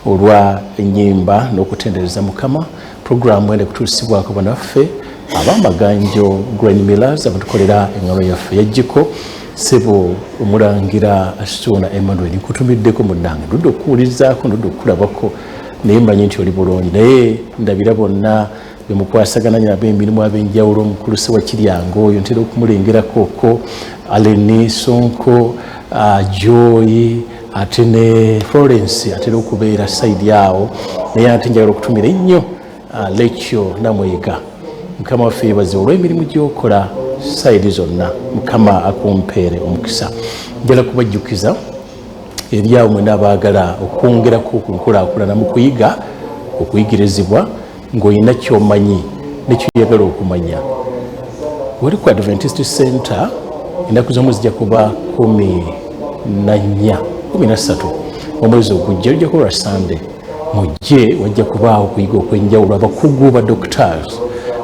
Olwa ennyimba n'okutendereza Mukama, puroguramu eno ekutuusibwako banaffe ab'Amaganjo Grain Millers, abatukolera engano yaffe yajjiko. Sebo Omulangira Asuuna Emmanuel, nkutumiddeko munnange, ndudde okukuwulirizaako, ndudde okukulabako, naye mmanyi nti oli bulungi. Naye ndabira bonna bemukwasagana nabo emirimu ab'enjawulo, omukulu Sewakiryango oyo ntera okumulengerako okwo, Aleni Sonko, Joy, ate ne Florence atera okubeera side awo. Naye ate njagala okutumira ennyo Lekyo Namwega. Mukama waffe yebaze olw'emirimu gy'okola side zonna, Mukama akumpeere omukisa. Njala kubajjukiza eri abo mwena abaagala okwongerako ku nkulaakulana mu kuyiga, okuyigirizibwa, ng'olina kyomanyi nekyoyagala okumanya, wali ku Adventist Center ennaku z'omwezi zijja kuba 14, 13 omwezi ogujja, lujja kuba lwa Sande. Mujje, wajja kubaawo okuyiga okw'enjawulo. Abakugu ba doctors,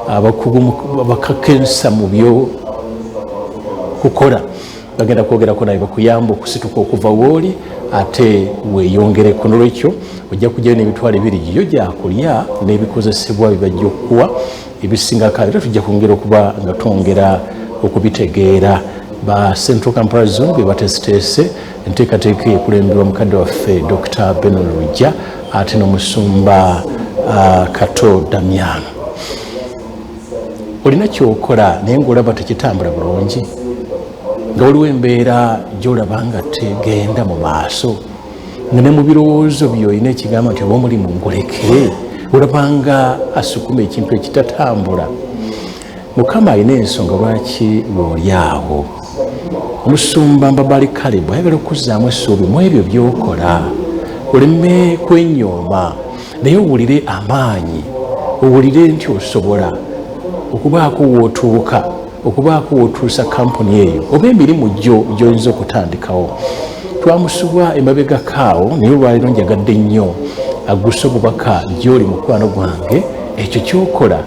abakugu bakakensa mu byo kukola bagenda kwogerako naye bakuyamba okusituka okuva wooli ate weeyongereko. Nolwekyo ojja kujjayo n'emitwalo 2 giyo gyakulya n'ebikozesebwa bibajja okukuwa ebisingako, era tujja kwongera okuba nga twongera okubitegeera. Ba Central Kampala Zone be bateeseteese enteekateeka ekulemberwa mukadde waffe Dr Benon Lujja ate n'omusumba Kato Damiano. Olina kyokola naye ngaolaba tekitambula bulungi, nga waliwo embeera gyolaba nga tegenda mu maaso, nga ne mu birowoozo byo olina ekigamba nti oba omulimu nguleke, olabanga asukuma ekintu ekitatambula. Mukama alina ensonga lwaki lwoli awo. Omusumba Mbabali Kalebu ayagala okuzzaamu essuubi mu ebyo byokola, oleme kwenyooma, naye owulire amaanyi, owulire nti osobola okubaako wootuuka, okubaako wootuusa kampuni eyo oba emirimu gyo gy'oyinza okutandikawo. Twamusubwa emabegakaawo, naye olwaleero njagadde nnyo agguse obubaka gy'oli, mukwano gwange. Ekyo kyokola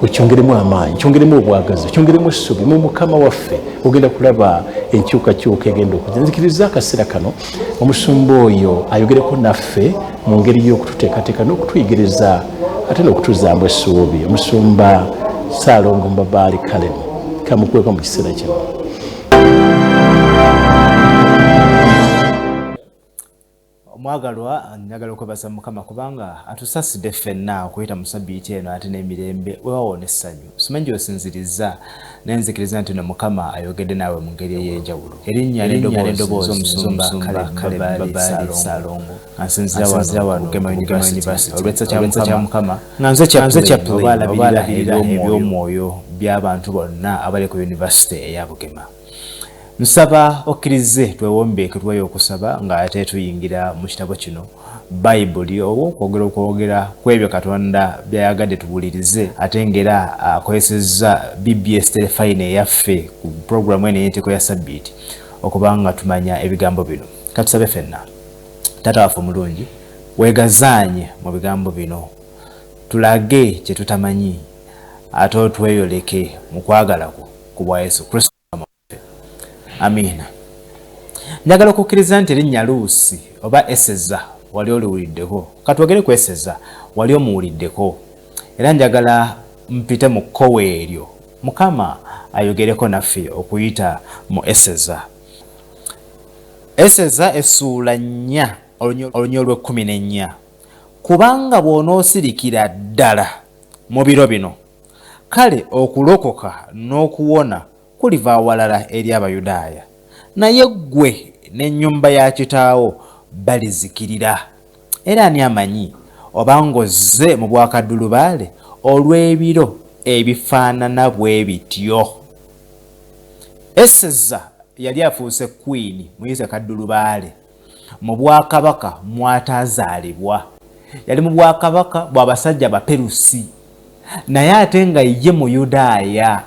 okyongeremu amaanyi, kyongeremu obwagazi, kyongeremu essuubi mu Mukama waffe, ogenda kulaba enkyukakyuka egenda okujja. Nzikiriza akaseera kano omusumba oyo ayogereko naffe mu ngeri y'okututeekateeka n'okutuyigiriza ate n'okutuzaamu essuubi. Omusumba Saalongo Mbabaali Kalemu, kamukweko mu kiseera kino. Omwagalwa, njagala okwebaza Mukama kubanga atusasidde ffenna okuyita mu sabbiiti eno ate n'emirembe, weewaawo n'essanyu. Simanyi gy'osinzirizza, naye nzikiriza nti no Mukama ayogedde naawe mu ngeri ey'enjawulo. Erinnya n'eddoboozi z'omusumba Caleb Mbabaali Ssaalongo, nga nsinziira wano ku Bugema University olw'ekisa kya Mukama, nga nze chaplain oba alabirira eby'omwoyo by'abantu bonna abali ku yunivasite eya Bugema. Nsaba okkirize twewombeeke tuweeyo okusaba nga ate tuyingira mu kitabo kino Bayibuli oba okwogera okwogera ku ebyo Katonda by'ayagadde tuwulirize, ate ng'era akozesezza BBS Terefayina eyaffe ku pulogulaamu eno ey'enteeko ya Ssabbiiti okuba nga tumanya ebigambo bino. Ka tusabe ffenna. Taata waffe omulungi, weegazaanye mu bigambo bino. Tulage kye tutamanyi ate otweyoleke mu kwagala kwo ku bwa Yesu Kristo Mukama waffe. Amiina. Njagala okukkiriza nti erinnya Luusi oba Eseza wali oliwuliddeko. Ka twogere ku Eseza, wali omuwuliddeko. Era njagala mpite mu kkowe eryo, Mukama ayogereko naffe okuyita mu Eseza. Eseza essuula 4 oluny olw'ekkumi n'ennya. Kubanga bw'onoosirikira ddala mu biro bino, kale okulokoka n'okuwona kuliva awalala eri Abayudaaya, naye ggwe n'ennyumba ya kitaawo balizikirira. Era ani amanyi oba ng'ozze mu bwakaddulubaale olw'ebiro ebifaanana bwe bityo? Eseza yali afuuse kwiini, muyite kaddulubaale, mu bwakabaka mw'ataazaalibwa. Yali mu bwakabaka bwa basajja Baperusi, naye ate nga ye Muyudaaya.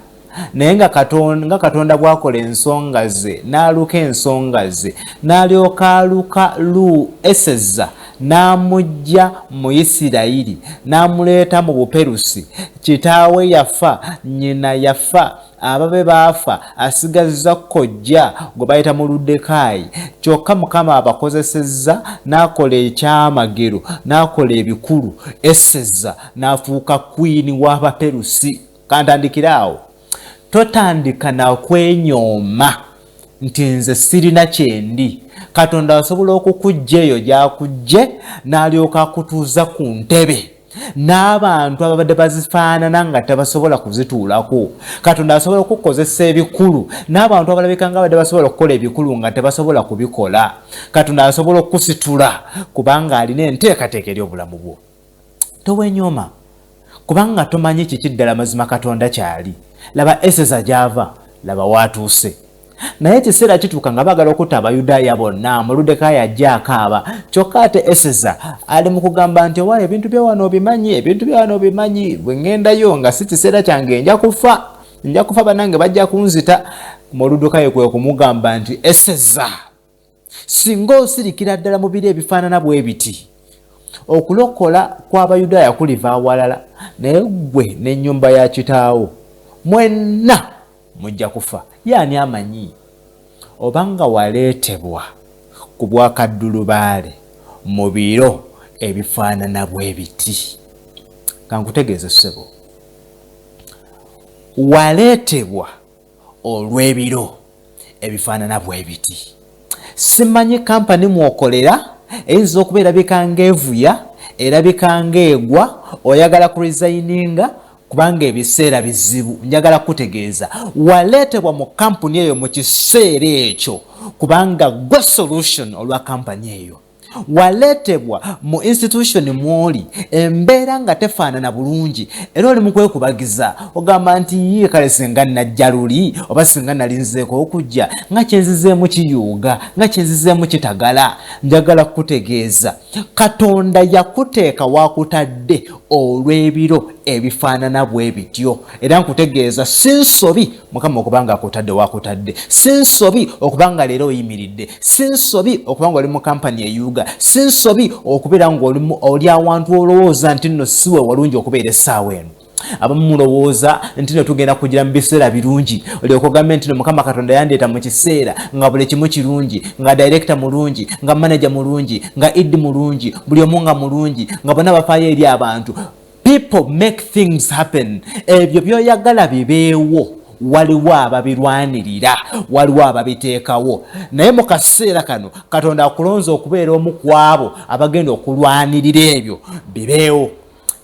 Naye nga Katonda, nga Katonda bw'akola ensonga ze, n'aluka ensonga ze, n'alyoka aluka lu Eseza N'amuggya mu Isirayiri n'amuleeta mu Buperusi. Kitaawe yafa, nnyina yafa, ababe baafa, asigazza kojja gwe bayita Moluddekaayi. Kyokka Mukama abakozesezza n'akola ekyamagero, n'akola ebikulu. Eseza n'afuuka kwiini w'Abaperusi. Kantandikire awo. Totandika na kwenyooma nti nze sirina kyendi. Katonda asobola okukujja eyo gy'akujje n'alyoka akutuuza ku ntebe n'abantu ababadde bazifaanana nga tebasobola kuzituulako. Katonda asobola okukukozesa ebikulu n'abantu abalabika nga abadde basobola okukola ebikulu nga tebasobola kubikola. Katonda asobola okukusitula kubanga alina enteekateeka eri obulamu bwo. Towenyooma kubanga tomanyi kiki ddala mazima Katonda kyali. Laba Eseza gy'ava, laba w'atuuse. Naye ekiseera kituuka nga baagala okutta Abayudaaya bonna. Moluddekaayi ajja akaaba, kyokka ate Eseza ali mu kugamba nti, Owaaye, ebintu bya wano obimanyi, ebintu bya wano obimanyi, bwe ŋŋendayo nga si kiseera kyange nja kufa, nja kufa, bannange bajja kunzita. Moluddekaayi kwe kumugamba nti, Eseza, singa osirikira ddala mu biro ebifaanana bwe biti, okulokola kw'Abayudaaya kuliva awalala, naye ggwe n'ennyumba ya kitaawo mwenna mujja kufa. Ye ani amanyi obanga waleetebwa ku bwakaddulubaale mu biro ebifaanana bwe biti? Ka nkutegeeze ssebo, waleetebwa olw'ebiro ebifaanana bwe biti. Simanyi kampani mwokolera eyinza okuba erabika ng'evuya, erabika ng'egwa, oyagala kuresigninga kubanga ebiseera bizibu. Njagala kukutegeeza, waleetebwa mu kampuni eyo mu kiseera ekyo kubanga gwe solution olwa kampani eyo. Waleetebwa mu institution mw'oli embeera nga tefaanana bulungi era oli mu kwekubagiza, ogamba nti ye kale singa najja luli oba singa nalinzeeko okujja nga kyenzizeemu kiyuuga, nga kyenzizeemu kitagala. Njagala kukutegeeza, Katonda yakuteeka wakutadde olw'ebiro ebifaanana bwe bityo. Era nkutegeeza, si nsobi Mukama okuba nga akutadde wakutadde, si nsobi okuba nga leero oyimiridde, si nsobi okuba nga oli mu kampani eyuuga, si nsobi okubeera nga oli awantu olowooza nti nno si we walungi okubeera essaawa eno. Abamu mulowooza nti no tugenda kugira mu biseera birungi, olyoka ogambe nti no Mukama Katonda yandeeta mu kiseera nga buli kimu kirungi, nga director mulungi, nga manager mulungi, nga id mulungi, buli omu nga mulungi, nga bonna bafaayo eri abantu. People make things happen. Ebyo byoyagala bibeewo, waliwo ababirwanirira, waliwo ababiteekawo. Naye mu kaseera kano Katonda akulonze okubeera omu ku abo abagenda okulwanirira ebyo bibeewo.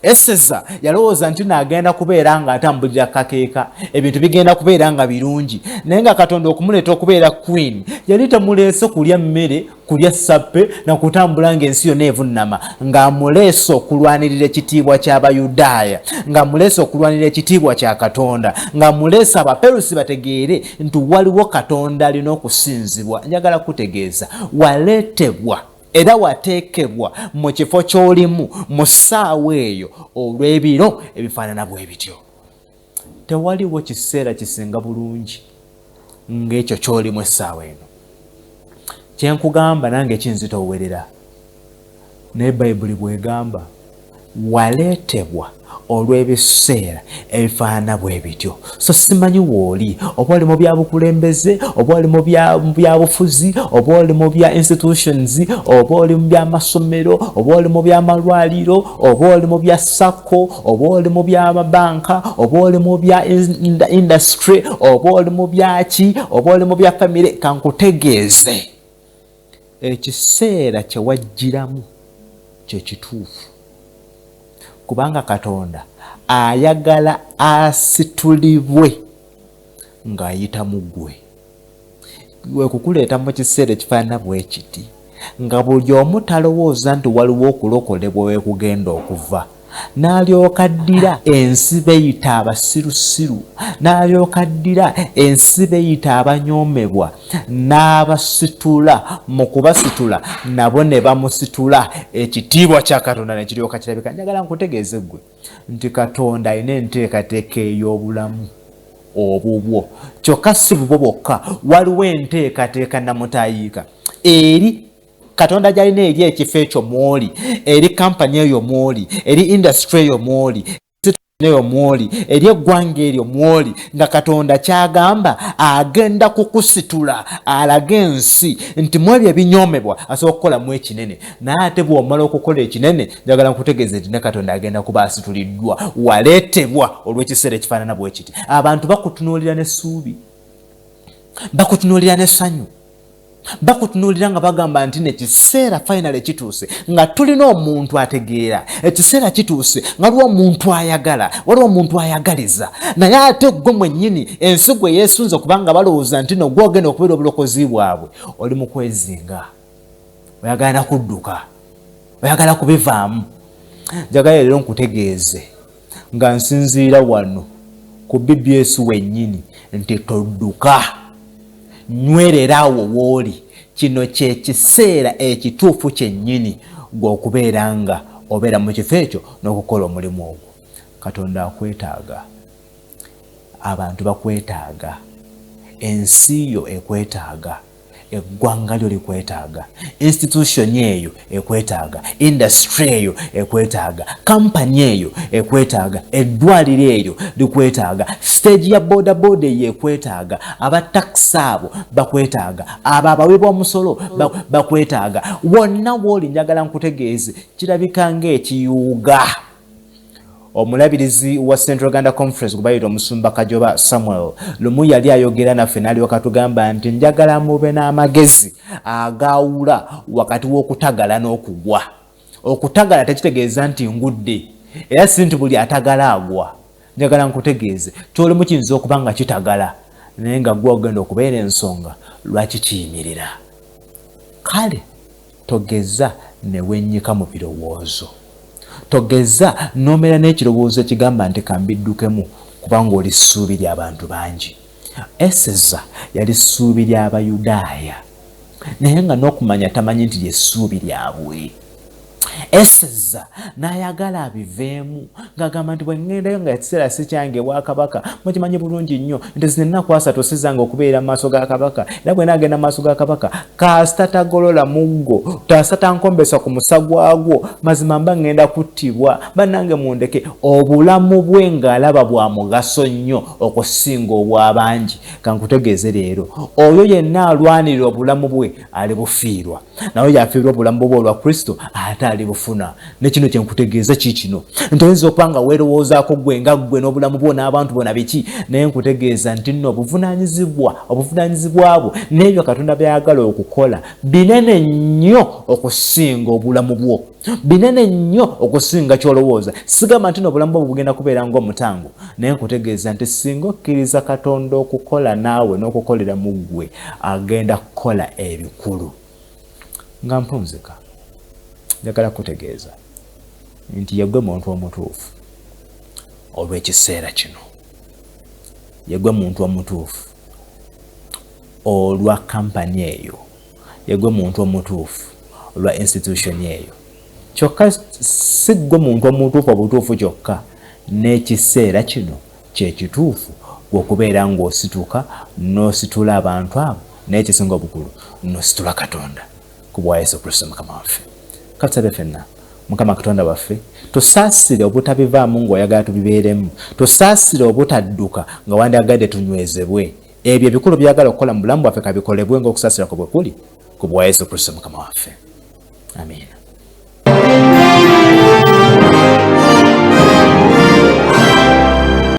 Eseza yalowooza nti naagenda kubeera nga atambulira kakeeka, ebintu bigenda kubeera nga birungi, naye nga Katonda okumuleeta okubeera queen yali tamuleese kulya mmere, kulya sappe na kutambula ng'ensi yonna evunnama, ng'amuleese okulwanirira ekitiibwa ky'Abayudaaya, ng'amuleese okulwanirira ekitiibwa kya Katonda, ng'amuleese Abaperusi bategeere nti waliwo Katonda alina okusinzibwa. Njagala kutegeeza, waleetebwa era wateekebwa mu kifo ky'olimu mu ssaawa eyo olw'ebiro ebifaanana bwe bityo. Tewaliwo kiseera kisinga bulungi ng'ekyo ky'olimu essaawa eno. Kye nkugamba nange kinzitoowerera, naye Bayibuli bw'egamba, waleetebwa olw'ebiseera ebifaanana bwe bityo. So simanyi wooli, oba oli mu byabukulembeze, oba oli mu byabufuzi, oba oli mu bya institutions, oba oli mu by'amasomero, oba oli mu by'amalwaliro, oba oli mu bya sacco, oba oli mu by'amabanka, oba oli mu bya industry, oba oli mu byaki, oba oli mu bya famire. Kankutegeeze, ekiseera kye wajjiramu kye kituufu, kubanga Katonda ayagala asitulibwe ng'ayita mu ggwe. We kukuleeta mu kiseera ekifaanana bwe kiti, nga buli omu talowooza nti waliwo okulokolebwa we kugenda okuva, n'alyoka addira ensi beyita abasirusiru, n'alyoka addira ensi beyita abanyoomebwa, n'abasitula. Mu kubasitula nabo ne bamusitula, ekitiibwa kya Katonda ne kiryoka kirabika. Njagala nkutegeeze ggwe nti Katonda alina enteekateeka ey'obulamu obubwo, kyokka si bubwo bwokka, waliwo enteekateeka namutaayiika eri. Katonda gy'alina eri ekifo ekyo mw'oli, eri kampani eyo mw'oli, eri industry eyo mw'oli, eyo mw'oli, eri eggwanga eryo mw'oli, nga Katonda ky'agamba agenda kukusitula alage ensi nti mu ebyo ebinyoomebwa asobola okukolamu ekinene. Naye ate bw'omala okukola ekinene, njagala nkutegeeze nti ne Katonda agenda kuba asituliddwa. Waleetebwa olw'ekiseera ekifaanana bwe kiti. Abantu bakutunuulira n'essuubi, bakutunuulira n'essanyu, bakutunuulira nga bagamba nti nekiseera finally kituuse nga tulina omuntu ategeera, ekiseera kituuse nga waliwo omuntu ayagala, waliwo omuntu ayagaliza. Naye ate gwe mwennyini ensi gwe yeesunze, kubanga balowooza nti no gwe ogenda okubeera obulokozi bwabwe, oli mu kwezinga, oyagala nakudduka, oyagala kubivaamu. Njagala leero nkutegeeze nga nsinziira wano ku BBS wennyini nti todduka, nywerera awo wooli. Kino kye kiseera ekituufu kyennyini gwe okubeera nga obeera mu kifo ekyo n'okukola omulimu ogwo. Katonda akwetaaga, abantu bakwetaaga, ensi yo ekwetaaga, eggwanga lyo likwetaaga, institution eyo ekwetaaga, industry eyo ekwetaaga, kampani eyo ekwetaaga, eddwaliro eryo likwetaaga, stage ya bodaboda eyo ekwetaaga, aba takisi abo bakwetaaga, abo abawi b'omusolo bakwetaaga. Wonna wooli njagala nkutegeeze, kirabika ng'ekiyuuga. Omulabirizi wa Central Uganda Conference gwe bayita Omusumba Kajoba Samuel lumu yali ayogera naffe n'alyoka tugamba nti njagala mube n'amagezi agaawula wakati w'okutagala n'okugwa. Okutagala tekitegeeza nti ngudde, era si nti buli atagala agwa. Njagala nkutegeeze kyolimu kiyinza okuba nga kitagala, naye nga gwe ogenda okubeera ensonga lwaki kiyimirira. Kale togeza ne wennyika mu birowoozo, togeza n'omera n'ekirowoozo ekigamba nti kambiddukemu, kubanga oli ssuubi ly'abantu bangi. Eseza yali ssuubi ly'Abayudaaya, naye nga n'okumanya tamanyi nti ly'essuubi lyabwe. Eseza n'ayagala abiveemu ng'agamba nti bwe ŋŋendayo nga ekiseera si kyange ewa kabaka, mukimanyi bulungi nnyo nti zino ennaku 3 si zange okubeera mu maaso ga kabaka, era bwe naagenda mu maaso ga kabaka kasita tagolola muggo, kasita tankombesa ku musa gwagwo, mazima mba ŋŋenda kuttibwa, bannange mundeke. Obulamu bwe ng'alaba bwa mugaso nnyo okusinga obw'abangi. Kankutegeeze leero, oyo yenna alwanirira obulamu bwe alibufiirwa, naye yafiirwa obulamu bwe olwa Kristo ate alibufuna. Ne kino kye nkutegeeza kiikino, nti oyinza okuba nga weerowoozaako ggwe nga ggwe n'obulamu bwo n'abantu bo na biki, naye nkutegeeza nti nno obuvunaanyizibwa bwo n'ebyo Katonda by'ayagala okukola binene nnyo okusinga obulamu bwo, binene nnyo okusinga ky'olowooza. Sigamba nti n'obulamu bwo bugenda kubeera ng'omutango, naye nkutegeeza nti singa okkiriza Katonda okukola naawe n'okukolera mu ggwe, agenda kukola ebikulu. Nga mpunzika, njagala kutegeeza nti yegwe muntu omutuufu olw'ekiseera kino, yegwe muntu omutuufu olwa kampani eyo, yegwe muntu omutuufu olwa institution eyo. Kyokka si ggwe muntu omutuufu obutuufu kyokka, n'ekiseera kino kye kituufu okubeera ng'osituka n'ositula abantu abo, naye ekisinga obukulu n'ositula Katonda ku bwa Yesu Kristo Mukama waffe. Katusabe ffenna. Mukama Katonda waffe, tusaasire obutabivaamu ng'oyagala tubibeeremu, tusaasire obutadduka nga wandyagadde tunywezebwe. Ebyo ebikulu byagala okukola mu bulamu bwaffe kabikolebwe ng'okusaasira kwe bwe kuli ku bwa Yesu Kristo Mukama waffe. Amiina.